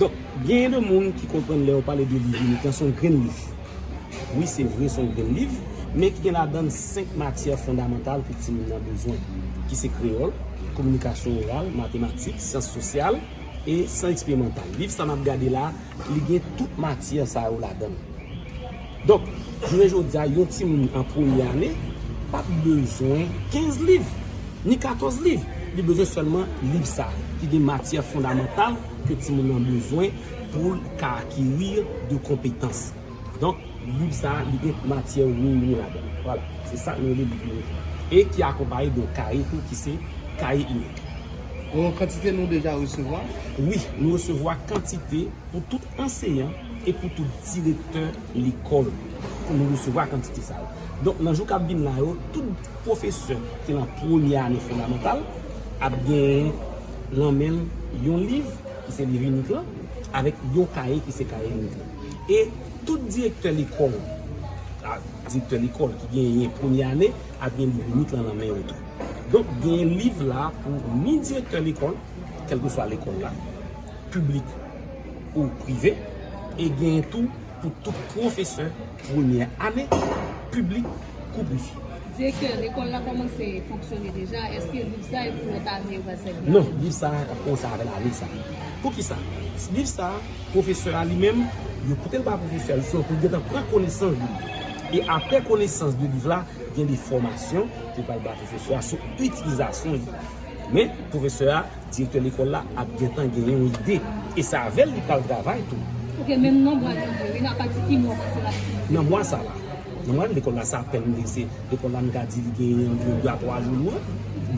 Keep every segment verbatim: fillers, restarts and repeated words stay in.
Donk, genyen de moun ki konprann lè yo pale de liv inik lan, se yon grenn liv. Wi, se vre, se yon grenn liv, men ki gen ladan l senk matyè fondamantal ke timoun nan bezwen, ki se kreyòl, kominikasyon oral, matematik, syans sosyal e syans eksperimantal. Liv sa n ap gade la, li gen tout matyè sa yo ladan l. Donk, jounen jodi a, yon timoun an premye ane p ap bezwen kenz liv, ni katòz liv. Li bezwen sèlman liv sa, ki gen matyè fondamantal ke timoun nan bezwen pou l ka akeri de konpetans. Donk, liv sa, li gen matyè reyini ladan l. Vwala, se sa nou rele liv inik. E ki akonpaye de yon kaye tou, ki se kaye inik. Yon kantite nou deja resevwa? Wi, nou resevwa kantite pou tout anseyan e pou tout direktè lekòl. Pou nou resevwa kantite sa yo. Donk, nan jou k ap vin la yo, tout pwofesè ki nan premye ane fondamantal ap gen nan men l yon liv, ki se liv inik lan, avèk yon kaye, ki se kaye inik lan. E tout direktè lekòl, a, direktè lekòl ki genyen premye ane, ap gen liv inik lan nan men yo tou. Donk, genyen liv la pou ni direktè lekòl, kèlkeswa lekòl la, piblik ou prive, e genyen tou pou tout pwofesè premye ane, piblik kou prive. Direktè, lekòl la kòmanse fonksyone deja, èske liv sa e pou lòt ane yo pral sèvi avè l? Non, liv sa ap kòmanse avè l ane sa. Poukisa? Liv sa, pwofesè a li menm, yo pote l ba pwofesè a, jisteman pou l gentan pran konesans de li. E apre konesans de liv la, gen de fòmasyon ke l pral ba pwofesè a sou itilizasyon li. Men, pwofesè a, direktè lekòl la ap gentan genyen yon ide. E se avè l li pral travay tou. Ok, menm nan mwa janvye, wi, apati ki mwa w panse l ap itilize? Nan mwa sa la. Nan mwa lekòl la, sa apèn li se, lekòl la, nou ka di li genyen anviwon de a twa jou l ouvè.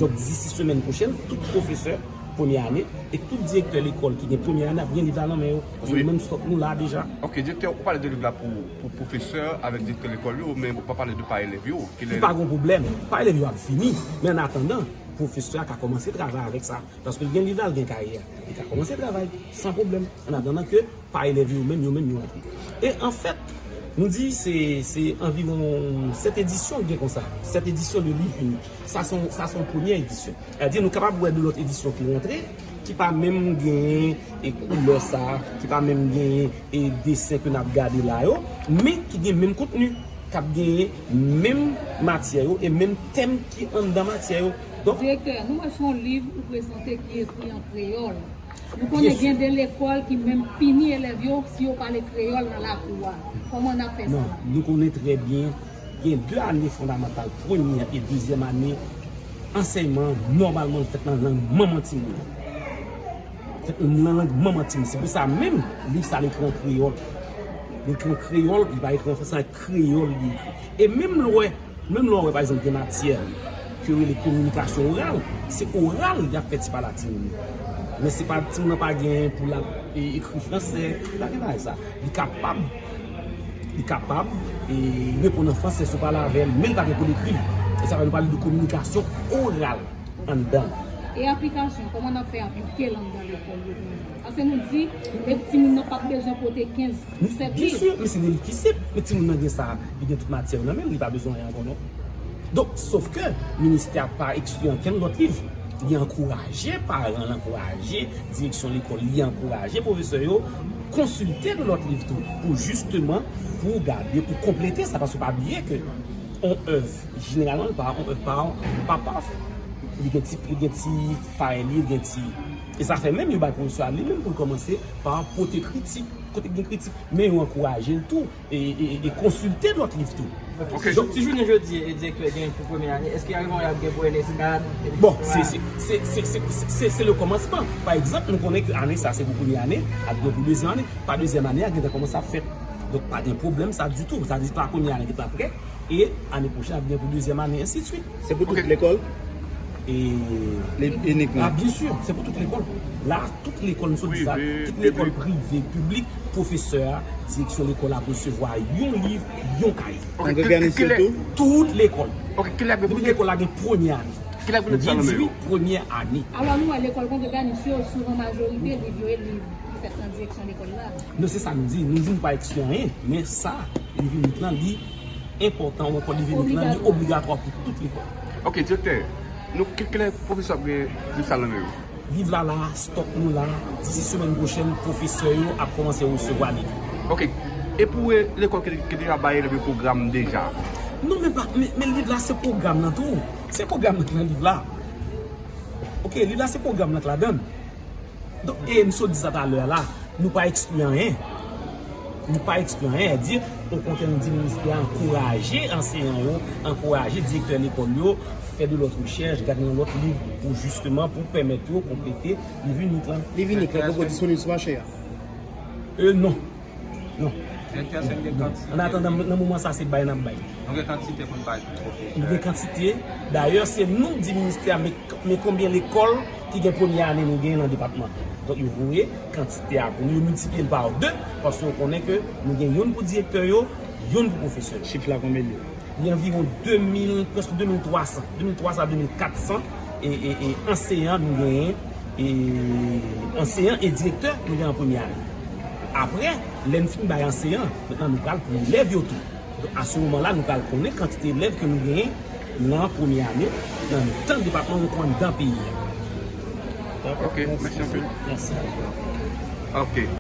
Donk, disi semèn pwochèn, tout pwofesè premye ane e tout direktè lekòl ki gen premye ane ap gen liv la nan men yo. Paske wi, nou menm stòk nou la deja. Ok, direktè, ou pale de liv la pou, pou pwofesè avèk direktè lekòl yo, men ou pa pale de pa elèv yo. Ki pa gen pwoblèm. Pa elèv yo ap vini, men an atandan, pwofesè a ka kòmanse travay avèk sa. Paske l gen liv la, l gen kaye a. Li ka kòmanse travay san pwoblèm. An atandan ke pa elèv yo menm, yo menm yo antre. E anfèt, nou di se, se anviwon sèt edisyon gen konsa. Sèt edisyon de liv inik. Sa se yon, sa se yon premyè edisyon. Sètadi, nou kapab wè de lòt edisyon ki rantre, ki pa menm gen e koulè sa, ki pa menm gen e desen ke n ap gade la yo, men ki gen menm kontni, k ap genyen menm matyè yo e menm tèm ki anndan matyè yo. Donk, direktè, nou wè se yon liv ou prezante ki ekri an kreyòl. Nou konnen gen de lekòl ki menm pini elèv yo si yo pale kreyòl nan lakou a. Kòman n ap fè sa? Non, nou konnen trè byen, gen de ane fondamantal, premyè e dezyèm ane, ansèyman an nòmalman fèt nan lang manman timoun nan. Fèt nan lang manman timoun. Se pou sa menm, liv sa, li ekri an kreyòl. Li ekri an kreyòl, li pa ekri an fransè, an kreyòl li ekri. E menm lè w wè, menm lè w wè, pa egzanp, gen matyè ke yo rele kominikasyon oral, se oral y ap fè ti pale a timoun yo. Men se pa, timoun nan pa gen pou l al e, ekri fransè, pa gen bagay sa. Li kapab, li kapab e, reponn an fransè si w pale avè l, men li pa gen pou l ekri. E sa fè nou pale de kominikasyon oral anndan. E aplikasyon, kòman n ap fè aplike l anndan lekòl yo kounye a? Paske nou di, e timoun nan p ap bezwen pote kenz, disèt liv. Byen si, men se de liv ki senp, men timoun nan gen sa, li gen tout matyè yo nan men l, li pa bezwen anyen ankò non. Donk, sof ke ministè a pa ekskli ankenn lòt liv. Li ankouraje paran, li ankouraje direksyon lekòl, li ankouraje pwofesè yo konsilte de lòt liv tou, pou jisteman, pou gade, pou konplete sa, paske pa bliye ke yon èv, jeneralman, li pa, yon èv pa, pa pafè. Li gen ti, li gen ti fay li, li gen ti. E sa fè menm yo bay pwofesè a li menm pou l kòmanse pa pote kritik, kote gen kritik, men yo ankouraje l tou, e, e, e konsilte lòt liv tou. Ok. Donk, si jounen jodi, e, direktè gen pou premye ane, èske y a gen pou N S kat? Bon, se, se, se le kòmansman. Pa egzanp, nou konnen ke ane sa se pou premye ane, ap gen pou dezyèm ane, pa dezyèm ane a gentan kòmanse ap fèt. Donk, pa gen pwoblèm sa ditou. Sa di pa premye ane gentan prè, e ane pwochèn ap gen pou dezyèm ane, ensidswit. Se pou tout lekòl? E, inikman? Ah, byen si, se pou tout lekòl. La, tout lekòl, nou sot di sa, tout lekòl prive, piblik, pwofesè a, direksyon lekòl ap resevwa yon liv, yon kaye. Tout lekòl. Depi lekòl la gen premye ane. Kilè ap gen liv sa nan men yo? Premye ane. Alò, nou wè lekòl Kongreganis yo, souvan majorite liv yo e liv ki fèt nan direksyon lekòl la. Non, se sa nou di. Nou di nou pa ekskli anyen, men sa, liv inik lan, li enpòtan, ou ankò liv inik lan, li obligatwa pou tout lekòl. Ok, direktè, nou, ki, kilè pwofesè ap gen liv sa nan men yo? Liv la la, stòk nou la, disi semèn pwochèn, pwofesè yo ap kòmanse resevwa liv. Ok. E pou e, lekòl ki, ki deja bay elèv yo pwogram deja? Non, men, pa, men, men liv la se pwogram nan tou. Se pwogram nan ki nan liv la. Ok, liv la se pwogram nan ki ladan l. Donk, e m sot di sa talè a la, nou pa ekskli anyen. Nou pa ekskli anyen, di, okontrè, nou di ministè a ankouraje anseyan yo, ankouraje direktè lekòl yo, fè de lòt rechèch, gade yon lòt liv pou jisteman, pou pèmèt yo konplete liv inik lan. Liv inik lan poko disponib sou mache a? E non. Non. Direktè, se gen kantite. An atandan, nan moman sa, se bay n ap bay. Nou gen kantite pou n bay pwofesè. Nou gen kantite. Dayè, se nou k di ministè a, men, men konbyen lekòl ki gen premye ane nou gen nan depatman. Donk, yo voye kantite a pou nou, yo miltipliye l pa de, paske yo konnen ke nou gen youn pou direktè yo, youn pou pwofesè yo. Chif la konbyen l ye? Gen anviwon de mil, prèske de mil twa san, de mil twa san a de mil kat san e, e, e anseyan nou genyen, e anseyan e direktè nou genyen an premye ane. Apre, lè n fin bay anseyan, mentnan nou pral pou elèv yo tou. Donk, a se moman la, nou pral konnen kantite elèv ke nou genyen nan premye ane, nan mitan depatman ou anndan peyi a. Ok, mèsi anpil. Mèsi. Ok.